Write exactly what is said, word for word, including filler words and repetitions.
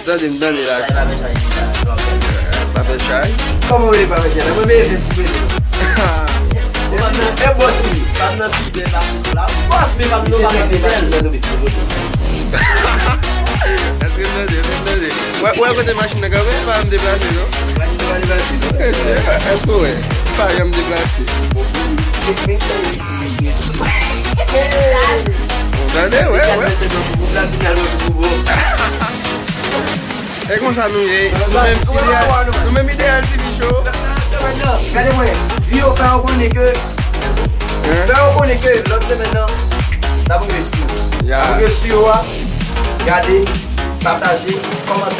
Tande, m tande la. Sa e pa fè chay ki sa, sa w ap fè. Pa fè chay. Kòman w ye pa fè chay? Mwen menm event ti pete. Ou pa nan e bòs ou ye. Pa nan ti de la. La bòs men pa nan pa nan ti de. Èske m tande? Èske m tande? Wè, wè kote machin nan kanpe, pa m deplase non. Èske w wè? Pa janm deplase. Ou tande? Wè, wè. E konsa nou ye. Nou menm Ideal, nou menm Ideal T V Show. Gade mwen, di yo fè yo konnen ke fè yo konnen ke lòt semèn nan n ap rive sou yo. N ap rive sou yo a. Gade, pataje, kòmante.